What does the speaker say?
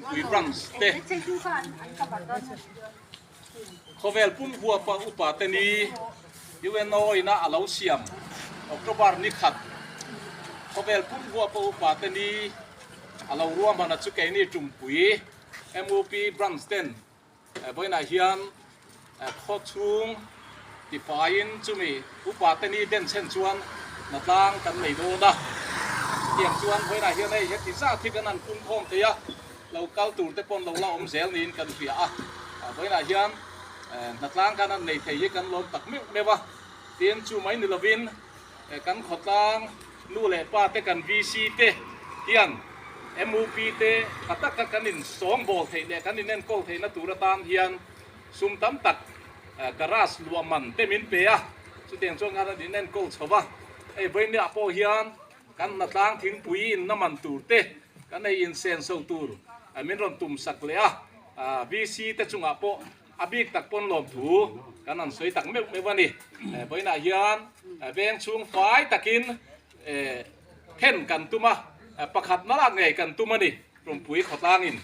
Tumpui Branch te khawvel pum huapa upa te ni UNO ina a lo siam October ni khat khawvel pum huapa upa te ni a lo ruahman a chu keini Tumpui MUP Branch ten Vawiinah hian khaw chhung tifaiin chumi upa te ni den chhen chuan hnatlang kan nei dawn a, chutiang chuan vawiinah hian hei heti zat hi kan han pung khawm thei a, lo kal tur te paw'n lo la awm zel niin kan hria a, vawiinah hian hnatlang kan han nei thei hi kan lawm tak meuh meuh a, tin chu mai ni lovin Kan khawtlang nu leh pa te kan VC te hian MUP te tha taka kan in sawngbawl theih leh kan in enkawl theihna tur atan hian sum tam tak garage luah man te min pe a, chutiang chuan khan an in enkawl chho va. Hei vawiinah pawh hian kan hnatlang thingpui inna man tur te kan ei insenso tur min rawn tum sak leh a, VC te chungah pawh A bik tak pawn lawmthu kan han sawi tak meuh meuh a ni. Vawiinah hian veng chhung fai takin then kan tum a, pakhat na lak ngei kan tum a ni, Tumpui khawtlangin.